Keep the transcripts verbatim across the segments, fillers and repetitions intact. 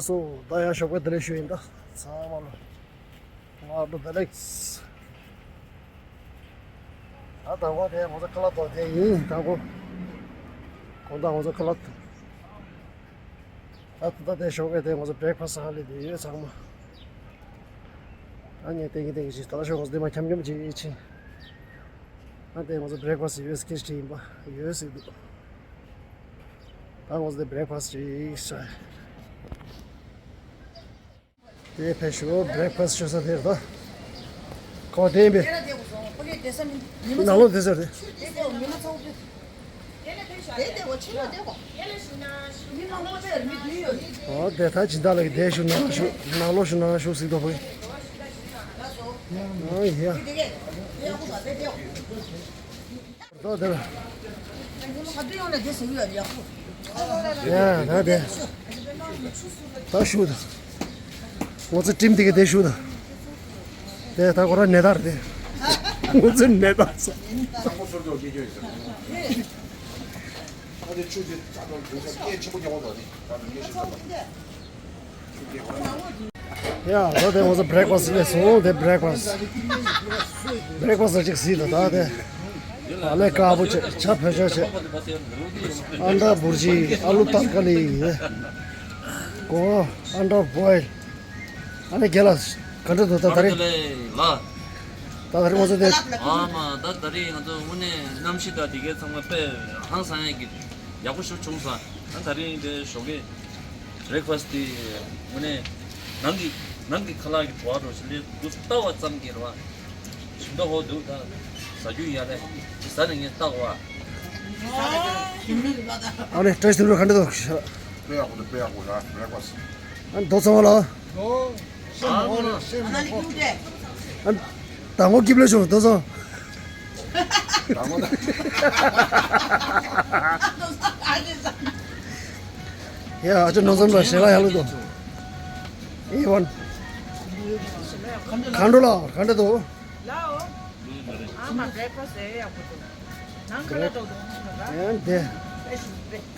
སོ། ད་ཡང་ཞོགས་པ་བདེ་ལེགས་ཞུ་ཡིན། ད་ཚང་མ་ལ་སྔ་དྲོ་བདེ་ལེགས། ད་དང་པོ་དེ་ང་ཚོ་ཁ་ལག་ཐོག་དེ་ཡིན། དང་པོ་དགོང་དག་ང་ཚོ་ཁ་ལག་ཐོག་ད་ད་ལྟ་དེ་ཞོགས་པ་དེ་ང་ཚོ་བྷེ་རེག་ཕ་སི་ཧ་ལས་དེ་ཡོད་ཚང་མ། ད་ངས་ཏན་གི་ཏན་གི་ཞིག་ད་ཞོགས་ང་ཚོ་དེ་མ་འཁྱམ་འཁྱམ་ཅིག་ཕྱིན། ད་དེ་ང་ཚོ་བྷེ་རེག་ཕ་སི་ཡོད་སྐད་ཆ་དྲིས་ཡིན་པ་ཡོད་ཟེར་འདུག་ད་ང་ཚོ་དེ་བྷེ་རེག་ཕ་སི་ཅིག་ཟ། དེ་ཕེབས་ཤོག་བྷེ་རེག་ཕ་སི་ཤོད་ས་དེར་ད། ཁོ་དེ་ཡིན་པས། ནང་ལོགས་དེ་ཟེར་ཏེ། ཨོ་དེ་ད་ཇི་ལྟར་ལགས་དེ་ཞུ་ནང་ཞུ་ནང་ལོགས་ཞུ་ནང་ཞུ་ཟིག་དོ་བོད། ཨོ་ཡ། ད་དེ་ལ། ཡ་ད་དེ། ད་ཞུ་ད། ང་ཚོ་ཊིམ་དེ་ག་དེ་ཞུ་ད། དེ་ད་ཁོ་ར་ནད་རྟགས་རེད། ང་ཚོ་ནད་རྟགས་ས། ཡ་ད་དེ་ང་ཚོ་བྷེ་རེག་ཕ་སི་སླེབས་སོང་། དེ་བྷེ་རེག་ཕ་སི། བྷེ་རེག་ཕ་སི་ཅིག་གཟིགས་དང་ད་དེ། ཨ་ལས་དཀར་པོ་བྱས། ཇ་བོད་ཇ་བྱས། ཨན་ཌ་བུར་ཇི། ཨ་ལུ་ཏར་ཀ་ལི། གོ། ཨན་ཌ་བོའིལ། ཨ་ནི་རྒན་ལགས་ག་འདྲ་འདུག་ད་ད་རེས། ལ། ད་ད་རེས་ང་ཚོ་དེ། ཨ་མ་ད་ད་རེས་ང་ཚོ་དངོས་གནས་གནམ་གཤིས་དང་དེ་གའི་ཚང་མ་དཔེ་ཧང་སང་ཡག་གི་ཡག་པོ་ཞིག་བྱུང་སོང་། ཨ་ད་རེས་དེ་ཞོགས་ཀས་བྷེ་རེག་ཕ་སི་དེ་དངོས་གནས་ནང་གི་ནང་གི་ཁ་ལག་གི་བྲོ་བ་འདྲ་ཞིག་ལས་འདུག་ལྟ་བ་ཙམ་གྱིས་རེད་བ། ཞིམ་ད་ཧོ་འདུག་ད་ཟ་རྒྱུ་ཡ་ལས་ཟ་ནས་ངས་བལྟ་གོ་བ། ཨ་ནི་བཀྲ་ཤིས་ལྷུན་གྲུབ་ག་འདྲ་འདུག་དཔེ་ཡག་པོ་འདུག་དཔེ་ཡག་པོ་ར་བྷེ་རེག་ཕ་སི། ཨ་ནི་རྡོ་ཚང་བ་ལ། ཨ་ནི་དང་པོ་སྐྱིབས་ལ་ཤོག་རྡོ་ཚང་། དང་པོ་ད། ཡ་ཨ་ཅོ་ནོ་ཙམ་ལ་ཞལ་ལག་ཡག་ལུགས་འདུག་ཨེ་ཝན། གང་འགྲོ་ལ་གང་འདྲ་འདུག་ལའོ། ཨ་མ་བྷེ་རེག་ཕ་སི་ཡག་པོ་འདུག་ནང་ཁ་ལ་འགྲོ་འདུག་ནང་ཁ་ལ། ཡང་དེ། ད་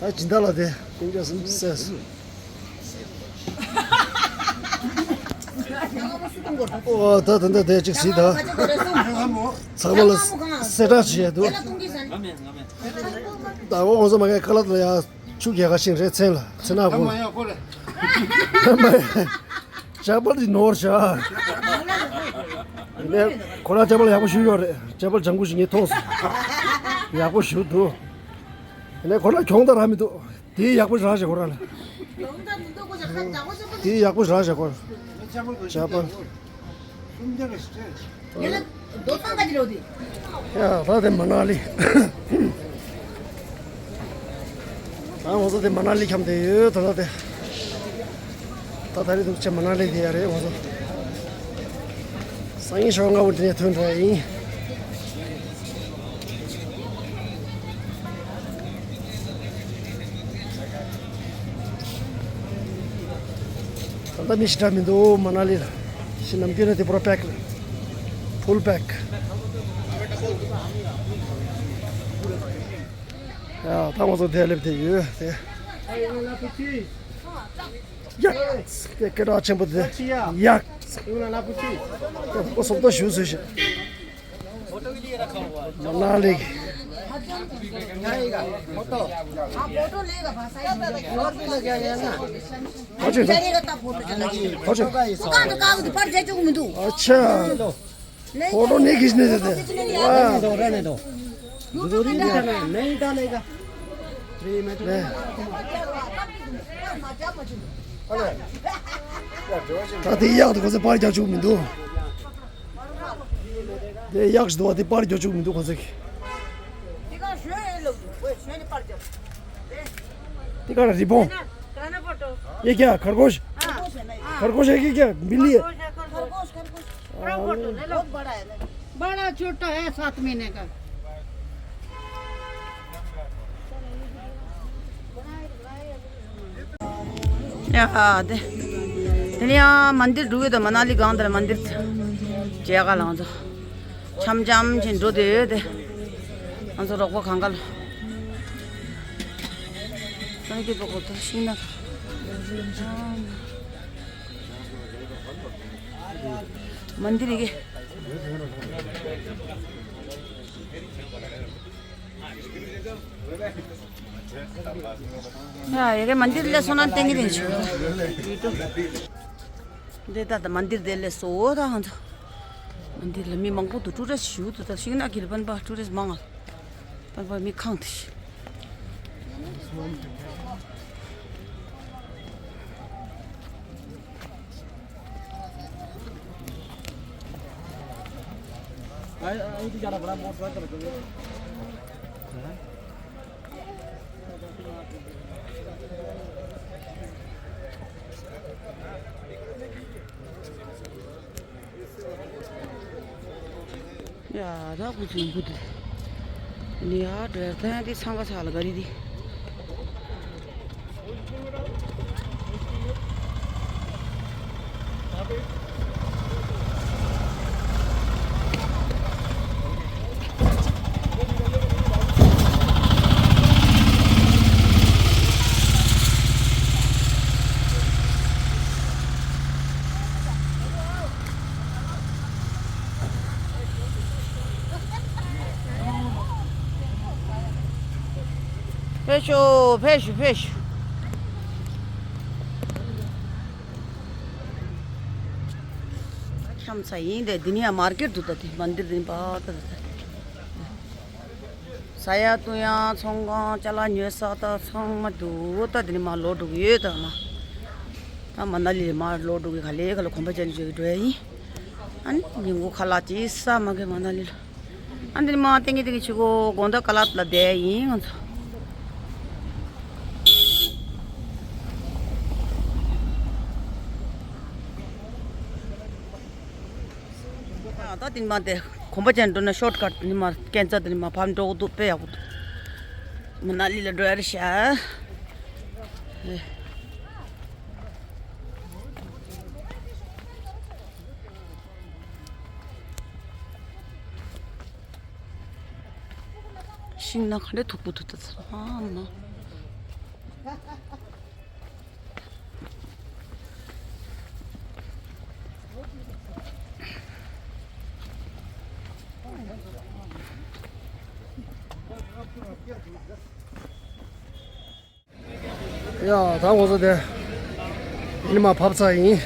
སྦྱིན་བདག་ལ་དེ་ཀུན་ཀྱང་སེམས་སེ། ཨོ་ད་ད་ད་དེ་ཅིག་གཟིགས་ད། ཚང་མ་ལ་གསལ་བསྒྲགས་བྱས་འདུག་ད་འོ་ང་ཚོ་མ་གའི་ཁ་ལག་ལ་ཡ་ཆུ་རྒྱལ་ཁ་ཤིང་རེད་མཚན་ལ་ཚེ་ན་དགོས། ཇག་པ་འདི་ནོར་བཞག་ནས་ཁོ་རང་ཇག་པ་ལ་ཡག་པོ་ཞུ་ཡོད་རེད། ཇག་པ་ལྗང་གུ་ཞིག་ངས་མཐོང་སོང་། ཡག་པོ་ཞུ་འདུག་ནས་ཁོ་རང་གྱོང་ད་རག་མི་འདུག་དེའི་ཡག་པོ་རག་བཞག་ཁོ་རང་ལ། དེའི་ཡག་པོ་རག་བཞག་ཁོ་རང་། ཇག་པ། ཡ་ད་དེ་མ་ན་ལི། ད་ང་ཚོ་དེ་མ་ན་ལི་འཁྱམས་བསྡད་ཡོད་ད་ད་དེ། ད་ད་རེས་འདུག་ཆེ་མ་ན་ལི་དེ་ཡ་རེད་ང་ཚོ། སང་ཉིན་ཞོགས་སྔ་པོ་འདི་ནས་ཐོན་འགྲོ་ཡ་ཡིན། ད་ལྟ་མི་ཞེ་དྲག་མི་འདུག་མ་ན་ལི་ལ། ཕྱི་ནམ་རྒྱུན་ནས་དེ་པུ་ར་པེག་རེད། ཕུལ་པེག་ཡ་ད་ང་ཚོ་དེ་སླེབས་བསྡད་ཡོད་དེ། ཡ། དེ་སྐད་གྲགས་ཆེན་པོ་དེ། ཡ། ཁོ་སོབ་ཏོ་ཞུ་ཟེར་ཞིག་མ་ན་ལི། ཁོ་ཚོས། ཁོ་ཚོས། ཨ་ཆ། ཕོ་ཊོ་ནི་ཁིས་ནི་དེ་དེ། ཝ། ད་དེ་གཡག་དེ་ཁོ་ཚོས་པར་རྒྱག་བཅུག་མི་འདུག་དེ་གཡག་ཞིག་འདུག་བ། དེ་པར་རྒྱག་བཅུག་མི་འདུག་ཁོ་ཚོས། དེ་ག་རི་བོང་། ये क्या खरगोश? खरगोश है कि क्या? बिल्ली है? खरगोश, खरगोश। बहुत बड़ा है ना। बड़ा छोटा है, सात महीने का। ཡ་དེ། དེ་ནས་ཡང་མན་དིར་འགྲོ་གི་འདུག་མ་ན་ལི་སྒང་དེར་མན་དིར་མཇལ་ག་ལངས་ཚོ། འཆམ་འཆམ་བྱས་འགྲོ་བསྡད་ཡོད་དེ། ང་ཚོ་རོགས་པ་གང་ག་ལ། ད་ནི་སྐྱིད་པོ་གོ་ཐུབ་ཤིང་ན། མན་དིར་གི། ཡ་ཡ་གི་མན་དིར་ལ་སོང་ན་ཏེང་གི་ཏེང་ཆུ། འདི་ད་ད་མན་དིར་དེ་ལས་སོ་ད་ཧང་ཚ། མན་དིར་ལ་མི་མང་པོ་འདུག་ཊུ་རི་སི་ཊི་ཞུ་འདུག་ད་ཤིང་ནག་གི་ལ་པན་པ་ཊུ་རི་སི་ཊི་མང་ང་། པན་པ་མི་ཁང་དེ་ཤི། ཡ་ད་ཁོ་ཚོ་ཡོང་གི་འདུག་ནི་ཡ་འདྲ་ཐང་དེ་འཚང་ཁ་ཚ་ལ་ག་རེ་དེ། ཕེབས་ཤོག་ཕེབས་ཤོག་ཕེབས་ཤོག་འཁྱམས་ཚར་ཡིན་དེ། འདི་ནི་ཡང་མར་ཀེཊ་འདུག་ད་དེ་མ་འདིར་འདི་པ་ད་ད། ཟ་ཡ་བཏུང་ཡ་ཚོང་ཁང་ཅ་ལག་ཉོ་ས་ད་ཚང་མ་འདུག་ད་འདི་ནི་མར་ལོག་འགྲོ་གི་ཡོད་ད་མ། ད་མ་ན་ལི་ལ་མར་ལོག་འགྲོ་གི་ག་ལེ་ག་ལེ་གོམ་པ་ཅན་བྱེད་ཀྱི་འགྲོ་ཡ་ཡིན། ཨ་ནི་ཉིན་གུང་ཁ་ལག་ཅིག་ཟ་མ་གི་མ་ན་ལི་ལ། ཨ་འདི་ནི་མ་ཏེང་གི་ཏེང་གི་ཆུ་གོ་དགོང་དག་ཀ་ལབ་ལ་བསྡད་ཡིན་ང་ཚོ། ད་དེ་ནི་མ་དེ་གོམ་པ་ཅན་འགྲོ་ན་ཤོར་ཊི་ཀཊ་དེ་ནི་མ་ཀན་ཙ་དེ་ནི་མ་ཕམ་འགྲོ་གི་འདུག་དཔེ་ཡག་པོ་འདུག་མ་ན་ལི་ལ་འགྲོ་ཡ་རེད་ཤག་ཤིང་ནགས་ག་འདྲ་མཐུག་པོ་འདུག་ད་ཚ་ཨ་མ། ཡ་ད་ཁོ་ཚོ་དེ་ཡིན་མ་ཕབ་ཚར་ཡིན།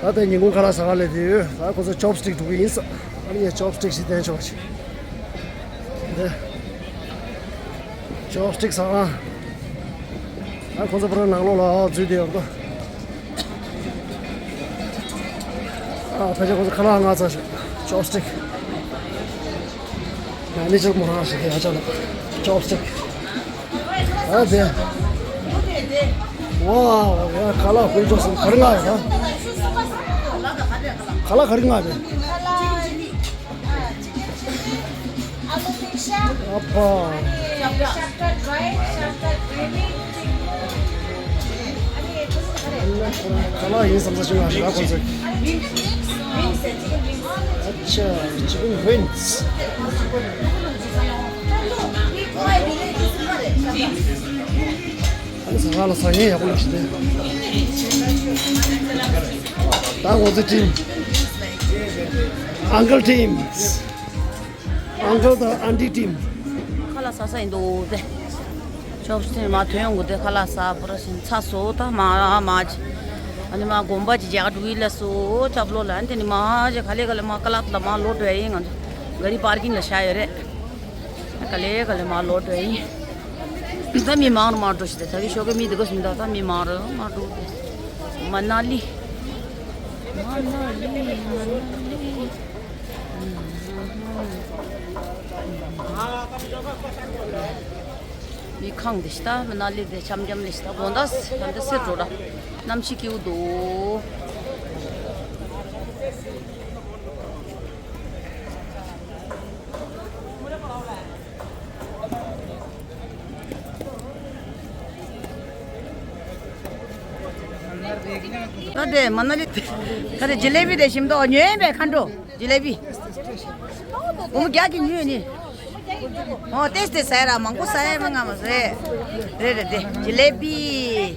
ད་དེ་ཉིན་གུང་ཁ་ལག་ཟ་ག་སླེབས་དུས་ད་ཁོ་ཚོ་ཅོབ་སི་ཊིག་འགྲོ་གི་ཡིན་ས། ཨ་ནི་ངས་ཅོབ་སི་ཊིག་ཞིག་བསྟན་ཆོག་ཅིག་དེ་ཅོབ་སི་ཊིག་ཟ་ག་ད་ཁོ་ཚོ་པུ་ར་ནང་ལོགས་ལ་འཛུལ་བསྡད་ཡོད་དོ། ཨ་ཕལ་ཆེར་ཁོ་ཚོ་ཁ་ལག་མངགས་ཚར་ཤག་ཅོབ་སི་ཊིག་མ་ནེ་ཇར་མོ་རང་ཞིག་གིས་ཨ་ཅག་ལ་ཅོབ་སི་ཊིག་ཨ་དེ། ཝའོ། ཡ་ཁ་ལག་དཀོན་མཆོག་གསུམ་ག་རེ་མངགས་ཡོད་ན། ཁ་ལག་ག་རེ་མངགས་ཡོད། ཨ་ཕ། ཁ་ལག་ཡིན་བསམ་ས་ཞིག་མངགས་ཤག་ཁོང་ཚོས། ཨ་ཅག་ཅི་ཀིན་ཝིངས། ཨ་ནི་ཟ་ཁང་ལ་ཟ་མཁན་ཡག་པོ་ཡོད་ཤག་དེ། ད་ང་ཚོའི་ཊིམ། ཨང་ཀལ་ཊིམ། ཨང་ཀལ་དང་ཨན་ཊི་ཊིམ། ཁ་ལག་ཟ་ས་ཡིན་འདུག་དེ། ཅོབ་སི་ཊིག་མར་ཐོན་ཡོང་གི་དེ་ཁ་ལག་ཟ་པུ་ར་ཞིག་ཚ་སོ་ད་མ་མ་ཅི། ཨ་ནི་མ་དགོན་པ་ཅིག་རྒྱག་འགྲོ་གི་ལ་སོ་ཅབ་ལོ་ལ་ཨ་ནི་དེ་ནི་མ་ཅི་ག་ལེ་ག་ལེ་མ་ཀ་ལབ་ལ་མ་ལོག་འགྲོ་ཡ་ཡིན། ང་ཚོ་ག་རི་པར་ཀིང་ལ་བཞག་ཡོད་རེད། ག་ལེ་ག་ལེ་མར་ལོག་འགྲོ་ཡིན། ད་མི་མང་རུ་མར་འགྲོ་ཞིག་ད་ད་གི་ཞོགས་ཀའི་མི་འདི་ག་ཞིག་མི་འདུག་ད་མི་མང་རུ་མར་འགྲོ་དེ། མ་ན་ལི། མ་ན་ལི་མ་ན་ལི། མི་ཁང་དེ་ཞིག་ད་མ་ན་ལི་དེ་འཆམ་འཆམ་ལི་ཞིག་ད་དགོང་དག་ད་ལྟ་སེར་འགྲོ་ར་གནམ་གཤིས་སྐྱིད་པོ་འདུག་ད་དེ་མ་ན་ལི་ད་དེ་ཇི་ལེ་བི་དེ་ཞིམ་མདོག་ཉོས་པའི་མཁའ་འགྲོ་ཇི་ལེ་བི། འབུམ་བརྒྱ་གི་ཉོས་ནི། ཨོ་ཏེས་ཏེ་ཟ་ཡ་ར་མང་པོ་ཟ་ཡ་མ་ང་མ་ཟེ། རེད་རེད་དེ་ཇི་ལེ་བི།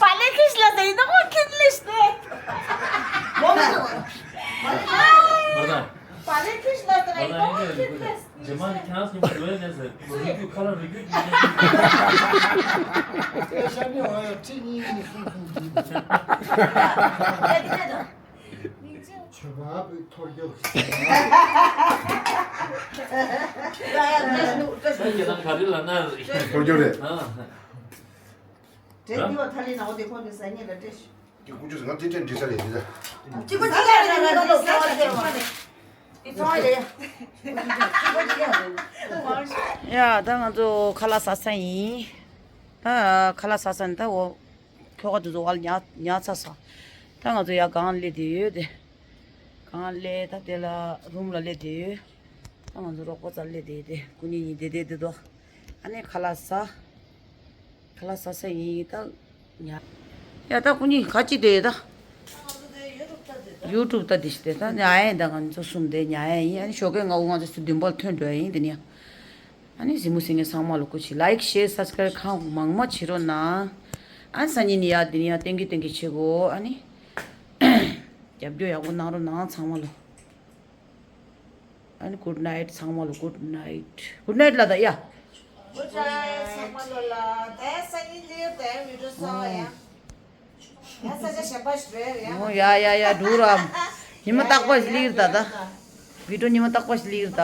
པ་ལེ་ཁིས་ལ་ཟེར་ཡིན་ནོ་ཁིས་ལེ་ཤ་ཏེ། མོ་མོ་མོ། པ་ལེ་ཁིས་ལ་ཟེར་ཡིན་ནོ་ཁིས་ལེ་ཤ་ཏེ། རྗེས་མ་ནི་ཁྱེད་རང་སྙིང་པོ་འགྲོ་ཡ་མེད་ཟེར། རུས་རྒྱུད་ཁ་ལག་རུས་རྒྱུད་ཀྱི། ཤ་མི་འོང་ཡ་ཁྲི་གཉིས་གཉིས་གསུམ་གསུམ་གྱིས། ཆོས་པ་པའི་ཐོར་རྒྱུག་ཁྱེད་རང་ག་རེ་ལབ་ན་རེད། ཐོར་རྒྱུག་རེད། ཨ། དྲན་འདི་བ་ཐ་ལི་ན་འོ་དེ་ཁོང་གི་ཟ་ཉེ་ལ་སྤྲད་ཤོག་དེ་ཀུ་ཅུ་ཟེར་ང་དེ་དྲན་འདྲི་ས་རེད་འདི་ད། གཅིག་པ་གཅིག་ཡ་རེད་རེད་རེད་རེད་རེད། ཡ་ད་ང་ཚོ་ཁ་ལག་ཟ་ས་ཡིན། ད་ཁ་ལག་ཟ་ས་ནི་ད་འོ་ཁྱོ་ག་དེ་ཚོ་བ་ལ་ཉར་ཉར་ཚར་སོང་། ད་ང་ཚོ་ཡ་སྒང་སླེབས་བསྡད་ཡོད་དེ། སྒང་སླེབས་ད་དེ་ལ་རུམ་ལ་སླེབས་བསྡད་ཡོད། ད་ང་ཚོ་རོགས་པ་རྩར་སླེབས་བསྡད་དེ་སྐུ་ཉིད་གཉིས་བསྡད་བསྡད་དེ་དོ། ཨ་ནི་ཁ་ལག་ཟ། ཁ་ལག་ཟ་ས་ཡིན་ད། ཉ། ཡ་ད་སྐུ་ཉིད་ག་ཅི་དེ་ད། ཡུ་ཊུབ་ལྟ་དེ་ཞིག་དེ་ད་ཉ་ཡ་ཡིན་ད་ང་ཚོ་གསུམ་དེ་ཉ་ཡ་ཡིན། ཨ་ནི་ཞོགས་ཀས་ང་འུ་ང་ཚོ་སུ་བདུན་པར་ཐོན་འགྲོ་ཡ་ཡིན་དེ་ནི། ཨ་ནི་གཟིགས་མོ་གཟིགས་མཁན་ཚང་མ་ལ་སྐུ་མཁྱེན། ལའིཀ་ཤེར་སབ་སི་ཀ་རེབ་གང་མང་མང་བྱེད་རོགས་གནང་། ཨ་ནི་སང་ཉིན་ནི་ཡ་དེ་ནི་ཡ་ཏེང་ཀིའུ་ཏེང་ཀིའུ་བྱེད་དགོས། ཨ་ནི་རྒྱབ་སྐྱོར་ཡག་པོ་གནང་རོགས་གནང་ཚང་མ་ལ། ཨ་ནི་གུཌ་ནའིཊ་ཚང་མ་ལ་གུཌ་ནའིཊ། གུཌ་ནའིཊ་ལ་ད་ཡ། གུཌ་ནའིཊ་ཚང་མ་ལ་ལ། ད་སང་ཉིན་ལ་ཡ་ད་བི་ཌིའོ་བཟོ་ཡ། ཡ་ས་ཆ་གཞན་པ་ཞིག་རེད་ཡ། ཨོ་ཡ་ཡ་ཡ་འགྲོ་ར། ཉི་མ་རྟག་པ་ཞིག་ལ་ཡ་ད་ད། བི་ཌིའོ་ཉི་མ་རྟག་པ་ཞིག་ལ་ཡ་ད།